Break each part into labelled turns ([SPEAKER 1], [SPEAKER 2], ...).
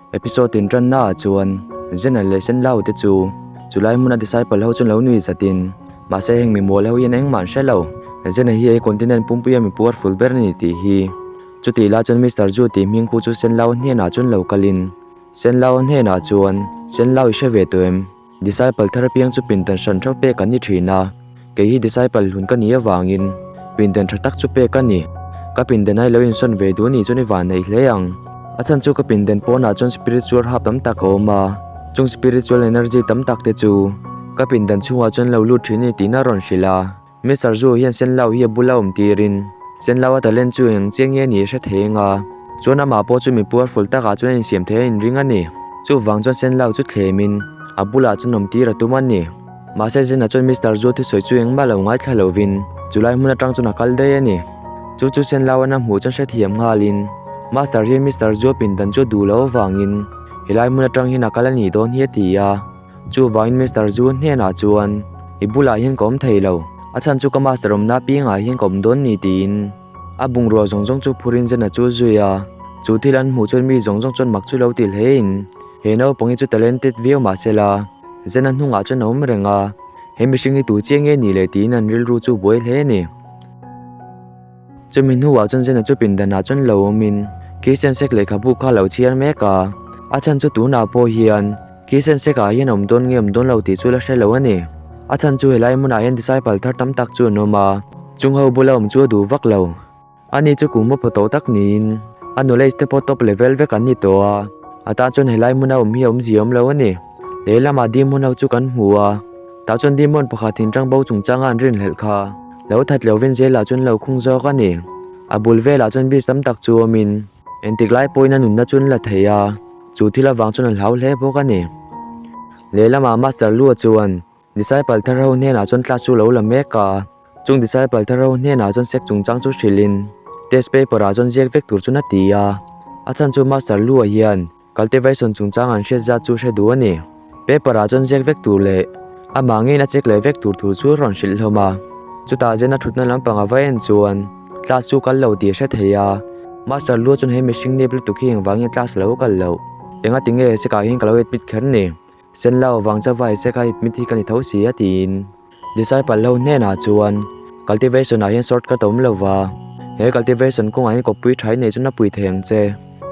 [SPEAKER 1] Episode in tanna ah chuan Zena leh Senlau te chu chulai hmuna disciple ho chuan lo nui zatin mahse heng mimual ho hian engmah an hre lo. Zena hi ei continent pumpuia mi powerful ber a ni tih hi. Chutih lai chuan Mister Zu tih hming pu chu Senlau hnenah chuan lo kalin Senlau hnenah chuan Senlau i hre ve tawh em? Disciple thar apiang chu pindan hran theuh pek an ni thin a, kei hi disciple hlun ka nih avangin pindan tha tak chu pek a ni. Ka pindan a i lo insawn ve duh ni chuan i van neih hle ang. A chhan chu ka pindan pawnah chuan spiritual hub tam tak a awm a, chung spiritual energy tam tak te chu ka pindan chhungah chuan lo lut thin a ni tihna a rawn hrilh a. Mister Zu hian Senlau hi a bula awm tirin Senlau a talent chu eng chiang nge ni a hre thei anga, chuan amah pawh chu mi powerful takah chuan a insiam thei a inring a ni. Chuvang chuan Senlau chu thlemin a bulah chuan awm tir a tum a ni. Mahse Zena chuan Mister Zu thusawi chu engmah lo ngaithla lovin chulai hmun atang chuan a kal daih a ni. Chu chu Senlau an a hmuh chuan hrethiam nghalin Master hian Mister Zu a pindan chu a duh loh avangin helai hmun atang hian a kal a nih dawn hi a ti a. Chuvangin Mister Zu hnenah chuan, I bulah hian ka awm thei lo, a chhan chu ka master awmna apiangah hian ka awm dawn ni tiin a bungrua zawng zawng chu phurin Zena chu a zui a. Chu thil an hmuh chuan mi zawng zawng chuan mak chu lo ti hlein he naupang hi chu talented viau mah se la, Zena hnungah chuan a awm reng a, he mihring hi tu chiang nge ni le tiin an rilru chu buai hle a ni. Chumi hnuah chuan Zena chu pindanah chuan lo awmin Christian sek lehkhabu kha a lo chhiar mek a, a chhan chu tunah pawh hian Christian sekah hian awm dawn nge awm dawn lo tih chu la hre lo a ni. A chhan chu helai hmunah hian disciple thar tam tak chu an awm a, chung ho bula awm chu a duh vak lo. Ani chu kum upa tawh tak niin a knowledge te pawh top level vek an ni tawh a, a tan chuan helai hmuna awm hi a awmzia awm lo a ni. Lehlamah demon ho chu kan hmu a. Tah chuan demon pakhat in tang bo chungchanga an rinhlelh kha lo that lo vin zelah chuan lo khung zawk a ni. A bul velah chuan beast tam tak chu awmin engtik lai pawhin a nunna chu an la thei a, chu thil avang chuan a hlau hle bawk a ni. Lehlamah Master Lua chuan disciple thar ho hnenah chuan class chu lo la mek a, chung disciple thar ho hnenah chuan sek chungchang chu hrilhin test paper ah chuan ziak vek tur chuan a ti a, a chhan chu Master Lua hian Cultivation chungchang an hriat zat chu hre duh a ni. Paper ah chuan ziak vek tur leh amah ngeiin a check leh vek tur thu chu rawn hrilh hlawm a. Chutah zen a thutna lampang a va en chuan class chu kal lo tih a hre thei a. Master lua chuan he mihring nep lutuk hi engvangin class a lo kal loh? Engati nge hesek ah hian ka lo admit kher ni? Senlo vang chauh va hesek a admit hi ka ni tho si a tiin. Disciple ho hnenah chuan cultivation ah hian shortcut a awm lo va, he cultivation kawngah hian kawppui tha i neih chuan a pui thei ang che.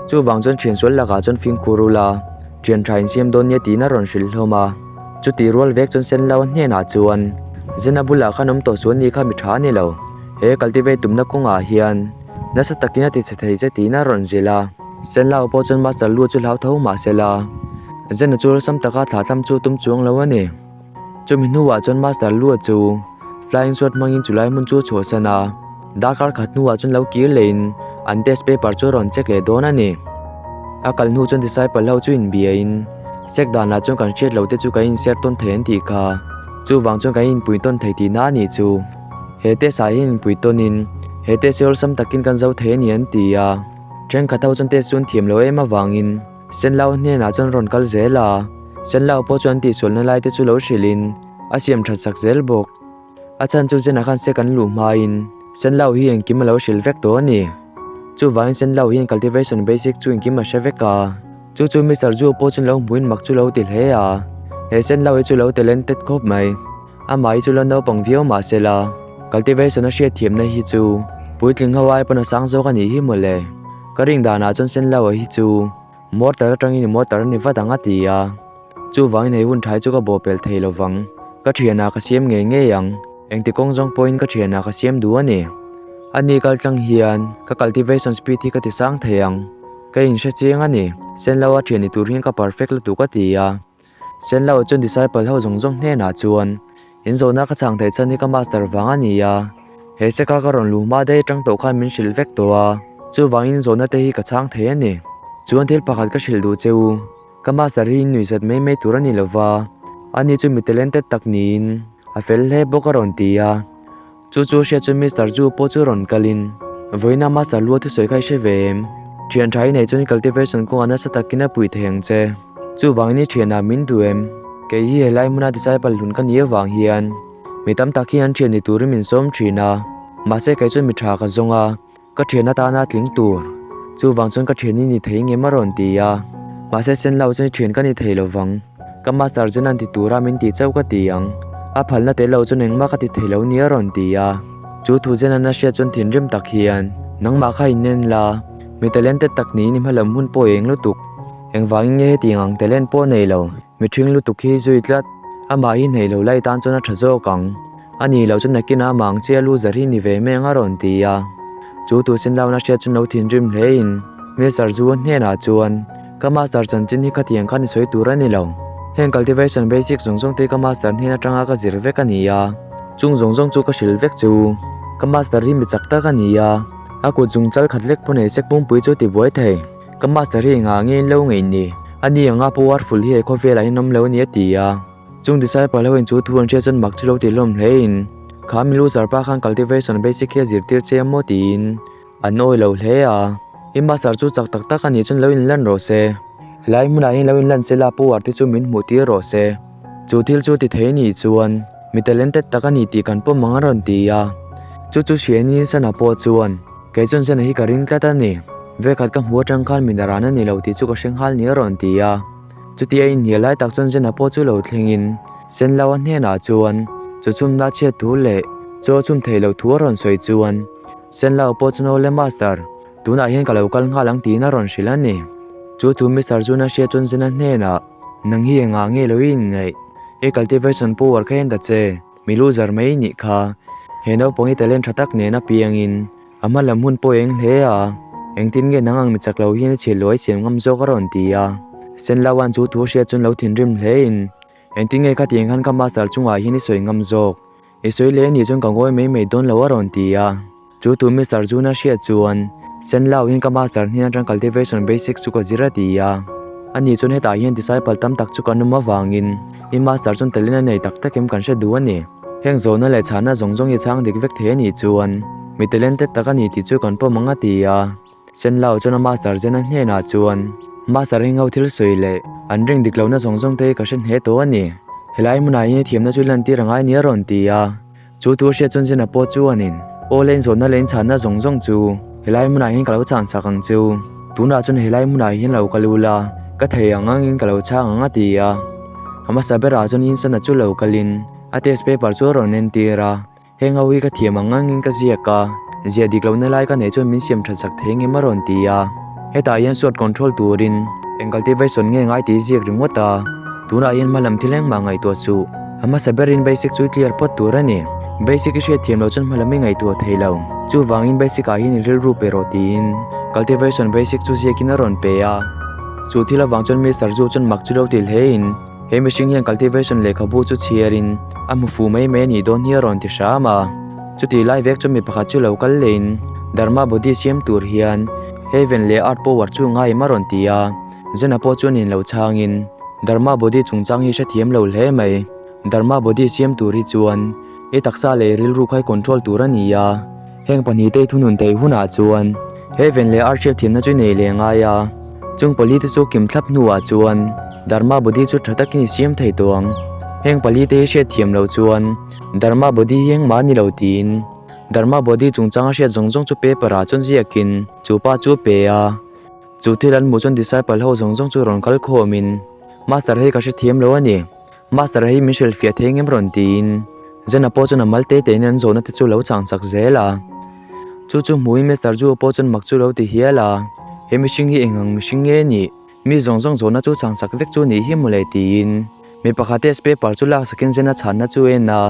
[SPEAKER 1] Chuvang chuan thian sual lakah chuan fimkhur ula, thian tha insiam dawn nia tiin a rawn hrilh hlawm a. Chutih rual vek chuan Senlo hnenah chuan Zena bulah khan awm tawh sual ni kha mi tha a ni lo, he cultivate tumna kawngah hian nasa takin a ti chhe thei che tiin a rawn zilh a. Senlo pawh chuan Master Lu chu hlau tho mahsela Zena chu awlsam taka thlah tlam chu tum chuang lo a ni. Chumi hnuah chuan Master Lua chu flying sword hmangin chulai hmun chu a chhuahsan a, darkar khat hnuah chuan lo kir lehin an test paper chu a rawn check leh dawn a ni. A kal hnu chuan disciple ho chu inbiain check danah chuan kan hriat loh te chu kan inshare tawn thei an tih kha, chuvang chuan kan inpui tawn thei tihna a nih chu. He test ah hian inpui tawnin he test hi awlsam takin kan zo thei a ni an ti a, thenkhat ho chuan test chu an thiam lo em avangin, Senlau hnenah chuan rawn kal zel a, Senlau pawh chuan tihsualna lai te chu lo hrilhin a siam that sak zel bawk. A chhan chu Zena khan sek an luh hmain Senlau hi engkim a lo hrilh vek tawh a ni. Chuvangin Senlau hian cultivation basic chu engkim a hre vek a, chu chu Mister Zhu pawh chuan lo hmuin mak chu lo ti hle a, he Senlau hi chu lo talented khawp mai. Amah hi chu la naupang viau mah se la, cultivation a hriatthiamna hi chu puitling ho ai pawn a sang zawk a nih hi mawle. Ka ring danah chuan Senlaua hi chu mortar atangin i mortar a ni vat ang a ti a, chuvangin hei hun thai chu ka bawhpelh thei lo vang. Ka thianah ka siam ngei ngei ang, engti kawng zawng pawhin ka thianah ka siam duh a ni. A ni kal tlang hian ka cultivation speed hi ka ti sang thei ang, ka inhre chiang a ni. Senlaua thian ni tur hian ka perfect lutuk a ti a. Senlo chuan disciple ho zawng zawng hnenah chuan, In zawhna ka chhang theih chhan hi ka master vang a ni a, he seka ka rawn luh hma daih atang tawh khan min hrilh vek tawh a, chuvangin zawhna te hi ka chhang thei a ni. Chuan thil pakhat ka hrilh duh che u, ka master hi in nuihzat mai mai tur a ni lova, ani chu mi talented tak niin a fel hle bawk a rawn ti a. Chu chu hriat chuan Mister Chu pawh chu rawn kalin, Vawiina Master Lua thusawi kha i hre ve em? Thian tha i nei chuan i cultivation kawngah nasa takin a pui thei ang che. Chuvangin i thianah min duh em? Kei hi helai hmuna disciple hlun ka nih avang hian mi tam tak hi an thian ni turin min sawm thin a, mahse kei chuan mi tha ka zawng a, ka thian atana tling tur. Chuvang chuan ka thian i ni thei ngem a rawn ti a. Mahse sen lo chuan i thian ka ni thei lo vang. Ka master chuan an ti tura min ti chauh ka ti ang. A phalna tel lo chuan engmah ka ti thei lo nia rawn ti a. Chu thu zen an a hriat chuan thinrim tak hian, Nangmah kha inen la, mi talented tak niin i hmalam hun pawh eng lutuk. Engvangin nge hetiang ang talent pawh nei lo, mi ṭhing lutuk hi zui tlat. Amah hi hneih lo lai tan chuan a ṭha zawk ang. A ni lo chuan nakinah amah ang chiah loser hi ni ve mai ang a rawn ti a. Chu tu sen launa hriat chuan lo thinrim hlein Mister Zu hnenah chuan, Ka master chanchin hi khatiang khan i sawi tur a ni lo. Heng cultivation basic zawng zawng te ka master hnen atanga ka zir vek a ni a. Chung zawng zawng chu ka hrilh vek che u. Ka master hi mi chak tak a ni a. A kut zung chal khat lek pawh nei sek pumpui chu ti buai thei. Ka master hi engah nge in lo ngeih ni? A ni anga powerful hi he khawvelah hian awm lo a ni a ti a. Chung disciple ho in chu thu an hriat chuan mak chu lo ti hlawm hle in, Kha mi loser pa khan cultivation basic hi a zirtir che a maw tiin an awi lo hle a. I master chu chak tak tak a nih chuan lo inlan rawh se. Helai hmunah hian lo inlan se la power te chu min hmuh tir rawh se. Chu thil chu ti thei nih chuan mi talented tak a ni tih kan pawm ang a rawn ti a. Chu chu hriain Sana pawh chuan Kei chuan Zena hi ka ring tlat a ni. Vekhat ka hmu atang khan mi naran a ni lo tih chu ka hre nghal ni a rawn ti a. Chutia inhnial lai tak chuan Zena pawh chu lo thlengin Senlaua hnenah chuan chaw chhumna chhiat thu leh chaw chhum theih loh thu a rawn sawi chuan Senlaua pawh chuan Awle Master, tunah hian ka lo kal nghal ang tiin a rawn hrilh a ni. Chu thu Mister Zuna hriat chuan Zena hnenah, Nang hi engah nge lo i inngaih? I cultivation power kha en ta che. Mi loser mai nih kha. He naupang hi talent tha tak nen a piangin a hma lam hun pawh eng hle a, engtin nge nang ang mi chak lo hian i chhiat luai siam ngam zawk a rawn ti a. Senlawan chu thu hriat chuan lo thinrim hle in, engtin nge khatiang khan ka master chungah hian i sawi ngam zawk? I sawi leh anih chuan ka ngawi mai mai dawn lo a rawn ti a. Chu tu Mister Zuna hriat chuan Senlau hian ka master hnen atang cultivation basics chu ka zir a ti a. Ani chuan hetah hian disciple tam tak chu kan awm avangin i master chuan talent a nei tak tak em kan hre duh a ni. Heng zawhna leh chhahna zawng zawng hi chhang dik vek thei a nih chuan mi talented tak a ni tih chu kan pawm ang a ti a. Senlau chuan a master Zena hnenah chuan Master hi ngho thil sawi leh an ring dik lohna zawng zawng te hi ka hre hneh tawh a ni. Helai hmunah hian i thiamna chu lantir a ngai nia rawn ti a. Chu thu hriat chuan Zena pawh chuanin aw leh inzawhna leh inchhanna zawng zawng chu helai hmunah hian ka lo chhan sak ang chu. Tunah chuan helai hmunah hian lo kal ula, ka thei ang angin ka lo chhang ang a ti a. A hmasa berah chuan Insana chu lo kalin a test paper chu a rawn entir a, Heng ho hi ka thiam ang angin ka ziak a, ziah dik lohna lai ka neih chuan min siam that sak thei ngem a rawn ti a. Hetah hian suat control turin eng cultivation nge ngai tih ziak ringawt a. Tunah hian hma lam thil engmah ngaihtuah suh. A hmasa berin basic chu i clear phawt tur a ni. Basic i hriat thiam loh chuan hma lam i ngaihtuah thei lo. Chuvangin basic ah hian i rilru pe rawh tiin cultivation basic chu ziakin a rawn pe a. Chu thil avang chuan Mister Zu chuan mak chu lo ti hlein he mihring hian cultivation lehkhabu chu chhiarin a hmu fu mai mai a nih dawn hi a rawn ti hram a. Chutih lai vek chuan mi pakhat chu lo kal lehin Dharma body siam tur hian heaven leh earth power chu ngaim a rawn ti a. Zena pawh chuan in lo chhangin, Dharma body chungchang hi hrethiam lo hle mai. Dharma body siam tur hi chuan i taksa leh rilru kha i control tur a ni a. Heng pahnihte i thunun theih hunah chuan heaven leh earth hriatthiamna chu i nei leh ngai a. Chung pali te chu kim thlap hnuah chuan Dharma body chu tha takin i siam thei tawh ang. Heng pali te hi hriatthiam loh chuan Dharma body hi engmah a ni lo tiin Dharma body chungchanga hriat zawng zawng chu paper ah chuan ziakin chu pa chu a pe a. Chu thil an hmuh chuan disciple ho zawng zawng chu rawn kal khawmin, Master hei ka hrethiam lo a ni, Master hei min hrilhfiah thei ngem rawn tiin Zena pawh chuan a mal te tein an zawhna te chu lo chang sak zel a. Chu chu hmuhin Master Zhu pawh chuan mak chu lo ti hial a, He mihring hi eng ang mihring nge nih? Mi zawng zawng zawhna chu chang sak vek chu nih hi mawle tiin mi pakhat test paper chu lak sakin Zena chhanna chu a en a,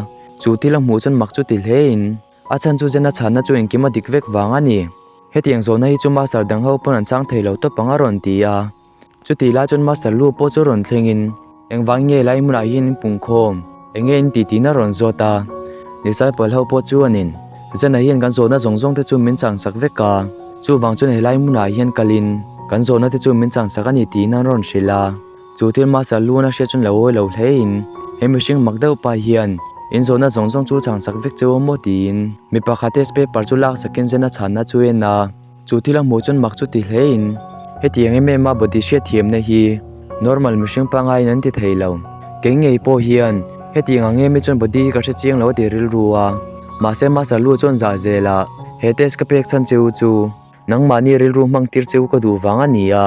[SPEAKER 1] chu thil a hmuh chuan mak chu ti hlein a chhan chu Zena chhanna chu engkim a dik vek vang a ni. Hetiang zawhna hi chu Master dang ho pawn an chang thei lo tawp ang a rawn ti a. Chutih lai chuan Master lu pawh chu rawn thlengin, Engvang nge lai hmunah hian in pungkhawm? Enge in tih tiin a rawn zawt a. Disciple ho pawh chuanin, Zana hian kan zawhna zawng zawng te chu min chang sak vek a, chuvang chuan helai hmunah hian kalin kan zawhna te chu min chang sak a ni tiin an rawn hrilh a. Chu thil Master Luna hriat chuan lo awi lo hlein, He mihring mak deuh pa hian in zawhna zawng zawng chu chhang sak vek cheu a maw? tiin mi pakhat test paper chu lak sakin zen a chhanna chu en a. Chu thil a hmuh chuan mak chu ti hlein, Hetiang em em a body hriat thiamna hi normal mihring pangaiin an ti thei lo. Kei ngei pawh hian hetiang ang em hi chuan body hi ka hre chiang lo a ti rilru a. Mahse Master Lu chuan zah zelah he test ka pek chhan cheu chu Nangmahni rilru hmang tir che u ka duh vang a ni a.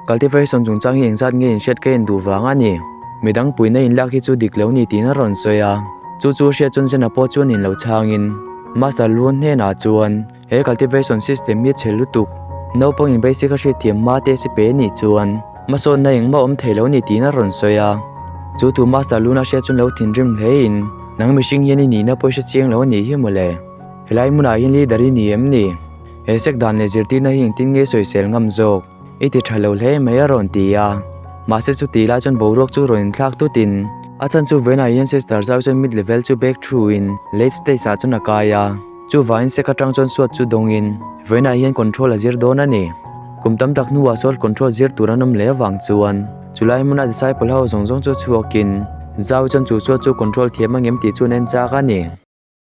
[SPEAKER 1] Cultivation chungchang hi engzat nge inhriat ka en duh vang a ni. Midang puihna inlak hi chu dik lo ni tiin a rawn sawi a. Chu chu hriat chuan Zena pawh chuan in lo chhangin Master Luan hnenah chuan he cultivation system hi a chhe lutuk. Naupang in basic a hriat thiam hma te si pe nih chuan hmasawnna engmah awm thei lo ni tiin a rawn sawi a. Chu thu Master Luan a hriat chuan lo thinrim hlein nang mihring hian i nihna pawh i hre chiang lo a nih hi mawle. Helai hmunah hian leader i ni em ni? He sek dan leh zirtirna hi engtin nge sawisel ngam zawk? I ti tha lo hle mai a rawn ti a. Mahse chuti lai chuan boruak chu rawn inthlak tutin a chhan chu vawiinah hian sister zau chuan mid level chu back through in late stage ah chuan a kai a. Chuvangin sek atang chuan suat chu dawngin vawiinah hian control a zir dawn a ni. Kum tam tak hnuah suat control zir tur an awm leh avang chuan chulai hmuna disciple ho zawng zawng chu chhuakin zau chuan chu suat chu control thiam angem tih chu an en chak a ni.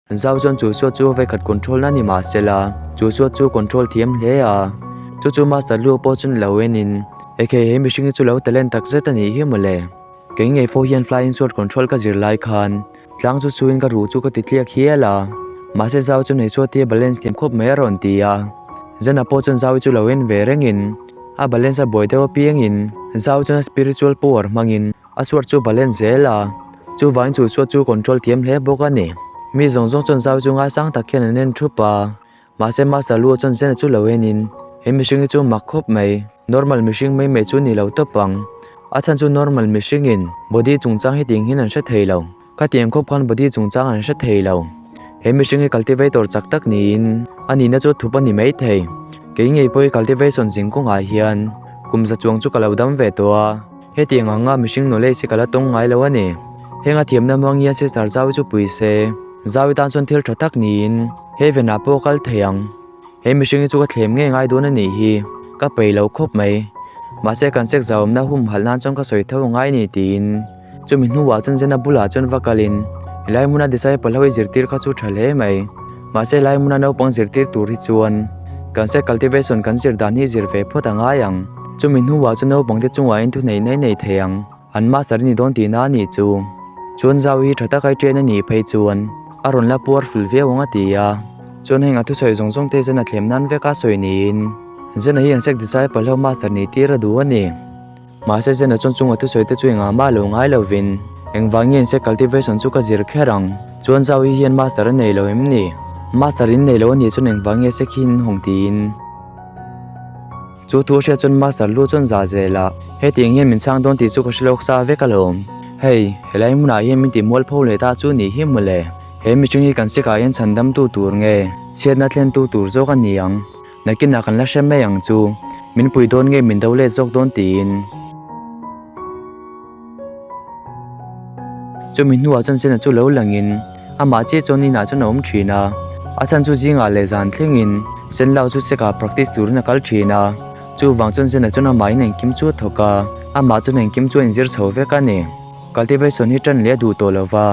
[SPEAKER 1] Zau chuan chu suat chu vekhat control na ni mah sela, chu suat chu control thiam hle a. Chu chu Master Lu pawh chuan lo enin, Ekhei he mihring hi chu lo talent tak zet a nih hi mawle. Kei ngei pawh hian flying sword control ka zir lai khan tlang chu suin ka ruh chu ka ti tliak hial a. Mahse Zau chuan hei suat hi a balance thiam khawp mai a rawn ti a. Zena pawh chuan Zau hi chu lo en ve rengin a balance a buai deuh apiangin Zau chuan a spiritual power hmangin A suar chu balance zel a, chuvangin chu suat chu control thiam hle bawk a ni. Mi zawng zawng chuan zau chu ngaisang tak hian an en thup a, mahse Master Luo chuan Zena chu lo enin, He mihring hi chu mak khawp mai, normal mihring mai mai chu ni lo tawp ang. A chhan chu normal mihringin body chungchang hetiang hian an hre thei lo. Khatiang khawp khan body chungchang an hre thei lo. He mihring hi cultivator chak tak niin a nihna chu thup a ni mai thei. Kei ngei pawh hi cultivation zing kawngah hian kum za chuang chu ka lo dam ve tawh a, hetiang anga mihring knowledge hi ka la tawng ngai lo a ni. Heng a thiamna hmang hian Sister Zaui chu pui se, Zaui tan chuan thil tha tak niin heaven ah pawh a kal thei ang. He mihring hi chu ka thlem ngei ngai dawn a nih hi, ka peih lo khawp mai. Mahse kan sek zauhawmna humhalh nan chuan ka sawi tho ngai a ni tiin chumi hnuah chuan Zena bulah chuan va kalin helai hmuna disciple ho i zirtir kha chu tha hle mai. Mahse helai hmuna naupang zirtir tur hi chuan kan sek cultivation kan zir dan hi zir ve phawt a ngai ang. Chumi hnuah chuan naupangte chungah in thuneihna i nei thei ang. An master a ni dawn tihna a nih chu. Chuan zau hi tha taka i train a nih phei chuan a rawn la puar ful viau ang a ti a. Chuan heng a thusawi zawng zawng te Zena thlem nan vek a sawi niin Zena hi an sek disciple ho master nih tir a duh a ni. Mahse Zena chuan chung a thusawi te chu engah mah lo ngai lovin engvang nge an sek cultivation chu ka zir kher ang. Chuan zau hi hian master a nei lo em ni? Master in nei lo a nih chuan engvang nge sek hi in hawng tiin. Chu thu hriat chuan Master lu chuan za zel a, hetiang hian min chhang dawn tih chu ka hre lawk sa vek alawm. Hei, helai hmunah hian min ti mualpho leh ta chu nih hi mawle. He mihring hi kan sikah hian chhan damtu tur nge, chhiatna thlentu tur zawk a ni ang. Nakinah kan la hre mai ang chu, min pui dawn nge min do let zawk dawn tiin. Chumi hnuah chuan Zena chu lo langin amah chiah chuan inah chuan a awm thin a, a chhan chu zingah leh zan thlengin Senlau chu seka practice turin a kal thin a, chuvang chuan Zena chuan amahin engkim chu a thawk a, amah chuan engkim chu a inzir chho vek a ni. Cultivation hi tan leh a duh tawh lova,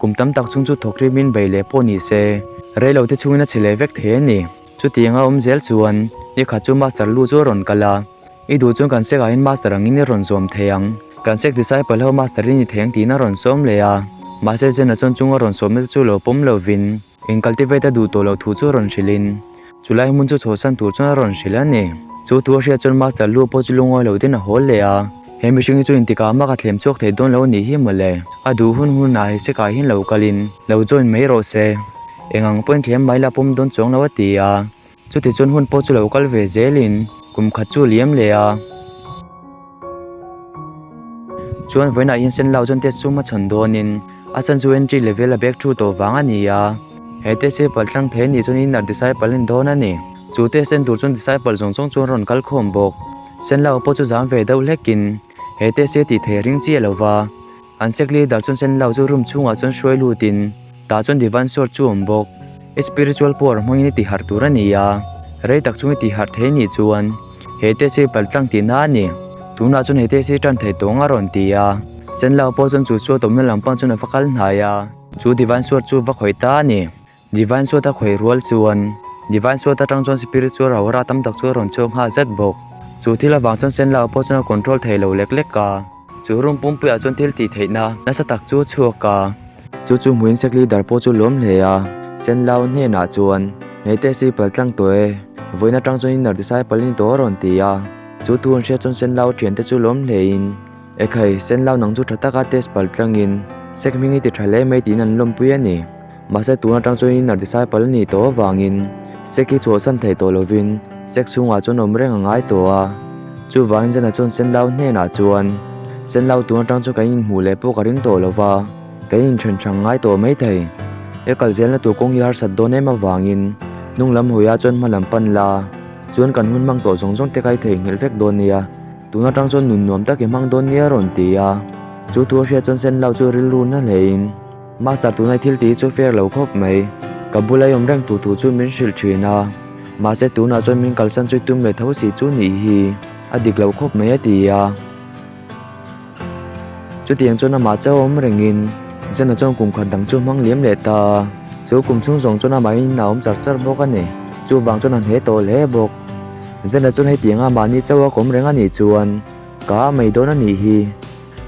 [SPEAKER 1] kum tam tak chung chu thawk rimin bei leh pawh ni se, reilote chungin a chhe leh vek thei a ni. Chutianga awm zel chuan nikhat chu Master Lu chu a rawn kal a. I duh chuan kan sek ah hian master angin i rawn zawm thei ang. Kan sek disciple ho master i ni thei ang tiin a rawn sawm leh a. Mahse Zena chuan chung a rawn sawmna te chu lo pawm lovin in cultivate a duh tawh loh thu chu a rawn hrilh in chulai hmun chu chhuahsan tur chuan a rawn hrilh a ni. Chu thu a hriat chuan master lu pawh chu lungawi lo ten a hawl leh a. He mihring hi chu intikah mah ka thlem chhuak thei dawn lo a nih hi mawle. A duh hun hun ah he sekah hian lo kalin lo join mai rawh se. Eng ang pawhin thlem mai la pawm dawn chuang lo a ti a. Chuti chuan hun pawh chu lo kal ve zelin kum khat chu liam leh a. Chuan vawiinah hian Senlau chuan test chu hmachhawn dawnin a chan chu entry level a back through tawh vang a ni a. He test hi paltlang thei a nih chuan inner disciple a ni dawn a ni. Chu test en tur chuan disciple zawng zawng chuan rawn kal khawm bawk. Senlau pawh chu zam ve deuh hlekin he test hi a tih thei a ring chiah lo va. An sek leader chuan Senlau chu room chhungah chuan hruai lutin tah chuan Divan Sword chu a awm bawk. I spiritual power hmangin i tihharh tur a ni a, rei tak chung i tihharh thei nih chuan he test hi paltlang tihna a ni. Tunah chuan he test hi tan thei tawng a rawn ti a, Senlau pawh chuan chu chu a tawmna lam pang chuan a va kal hnai a, chu Divan Sword chu va khawih ta a ni. Divine Sword a khawih rual chuan Divine Sword atang chuan spiritual rau ra tam tak chu a rawn chhuak nghal zet bawk. Chu thil avang chuan Senlau pawh chuan a control thei lo lek lek a. Chu room pumpuiah chuan thil tih theihna nasa tak chu a chhuak a. Chu chu hmuin sek leader pawh chu lawm hle a. Senlau hnenah chuan, Hei te si pal tlang tawh e. Vawiin atang chuan inner disciple i ni tawh a rawn ti a. Chu thu an hriat chuan Senlau thiante chu lawm hlein, Ekhai, Senlau nang chu tha taka test pal tlangin sek hming i ti tha hle mai tiin an lawmpui a ni. Mahse tun atang chuan inner disciple a nih tawh avangin sek hi chhuahsan thei tawh lovin sek chhungah chuan awm reng a ngai tawh a. Chuvangin Zena chuan Senlau hnenah chuan, Senlau tun atang chuan kan inhmuh leh pawh ka ring tawh lova, kan inthen thang ngai tawh mai thei. He kal zelna tur kawng hi harsat dawn em avangin hnung lam hawiah chuan hma lam pan la, chuan kan hun hmang tawh zawng zawng te kha i theihnghilh vek dawn nia. Tun atang chuan nun nuam tak i hmang dawn nia a rawn ti a. Chu thu a hriat chuan Senlau chu rilru na hlein, Master tunai thil tih hi chu fair lo khawp mai. Ka bula i awm reng tur thu chu min hrilh thin a. Mahse tunah chuan min kalsan chu i tum leh tho si chu nih hi a dik lo khawp mai a ti a. Chutiang chuan amah chauh awm rengin Zena chuan kum khat dang chu hmang liam leh ta a. Chu kum chhung zawng chuan amahin a awm char char bawk a ni. Chuvang chuan a hne tawh hle bawk. Zena chuan hetianga mahni chauh a kawm reng a nih chuan ka a mai dawn a nih hi.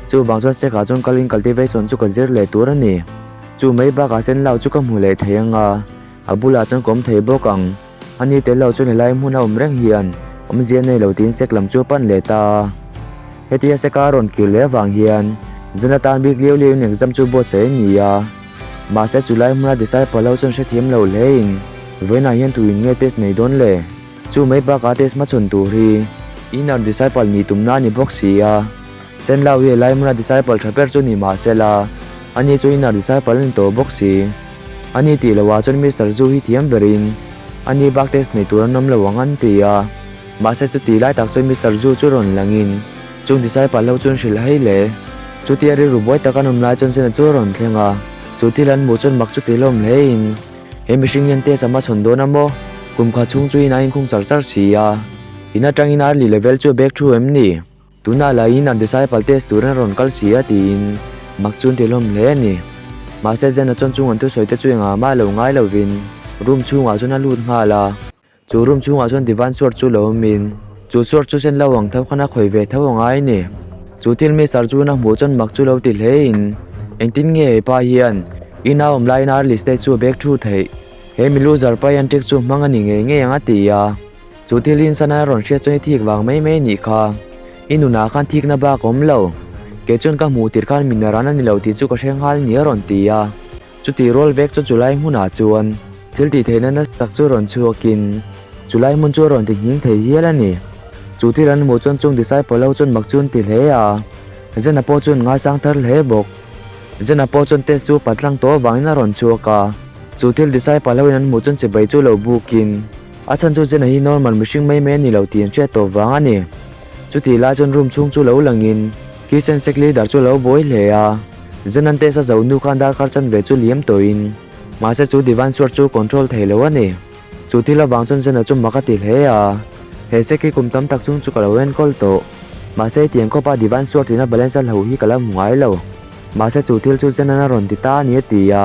[SPEAKER 1] Chuvang chuan Sekah chuan kalin cultivation chu ka zir leh tur a ni. Chu mai bakah Senlau chu ka hmu leh thei ang a, a bulah chuan ka awm thei bawk ang. A ni tel lo chuan helai hmun a awm reng hian awmzia nei lo tiin Sek lam chu a pan leh ta a. Hetia Seka a rawn kir leh avang hian zan atan bik liau liauin exam chu buatsaih a ni a. Mahse chulai hmuna disciple ho chuan hrethiam lo hlein vawiinah hian tuin nge test nei dawn le? Chu mai bakah test hmachhawn tur hi inner disciple nih tumna a ni bawk si a. Senlau hi helai hmuna disciple tha ber chu ni mah sela, ani chu inner disciple a ni tawh bawk si. Ani tih loh ah chuan Mister Zu hi thiam berin ani bak test nei tur an awm lo ang an ti a. Mahse chuti lai tak chuan Mister Zu chu rawn langin chung disciple ho chuan hrilh hei le. Chutia rilru buai tak an awm lai chuan Sena chu a rawn thleng a, chu thil an hmuh chuan mak chu ti hlawm hlein he mihring hian test a hmachhawn dawn a maw? Kum khat chhung chu in a inkhung char char si a, in atangin early level chu a bek thu em ni? Tunah laiin an disciple test turin a rawn kal si a tiin mak chu an ti hlawm hle a ni. Mahse Zena chuan chung an thusawi te chu engah mah lo ngai lovin room chhungah chuan a lut nghal a. Chu room chhungah chuan divan sword chu lo awmin chu sword chu sen lo ang tho khan a khawi ve tho a ngai a ni. Chu thil Mister chuan a hmuh chuan mak chu lo ti hlein engtin nge he pa hian ina awm laiin early stage chu a bek thu theih? He mi loser pa hian trick chu hmang a ni ngei ngei ang a ti a. Chu thil in sana rawn hriat chuan i thik vang mai mai anih kha. I nunah khan thikna bak a awm lo. Kei chuan ka hmuh tir khan min ran a ni lo tih chu ka hre nghal ni a rawn ti a. Chuti rual vek chu chulai hmunah chuan thil tih theihna nasa tak chu rawn chhuakin chulai hmun chu a rawn ti nghing thei hial a ni. Chu thil an hmuh chuan chung disciple ho chuan mak chu an ti hle a. Zena pawh chuan ngaisang thar hle bawk. Zena pawh chuan test chu patlang tawh avangin a rawn chhuak a. Chu thil disciple ho in an hmuh chuan chibai chu lo bukin. A chhan chu Zena hi normal mihring mai mai a ni lo tih an hriat tawh vang a ni. Chutih lai chuan room chhung chu lo langin Kitchen sec leader chu a lo buai hle a. Zena'n test a zo hnu khan darkar chanve chu liam tawhin mahse chu divine sword chu control thei lo a ni. Chu thil avang chuan Zena chu mak a ti hle a. He sec hi kum tam tak chung chu ka lo enkawl tawh. Mahse hetiang khawpa divine sword ina balance a hloh hi ka la hmu ngai lo. Mahse chu thil chu Zena'n a rawn ti ta a ni a ti a.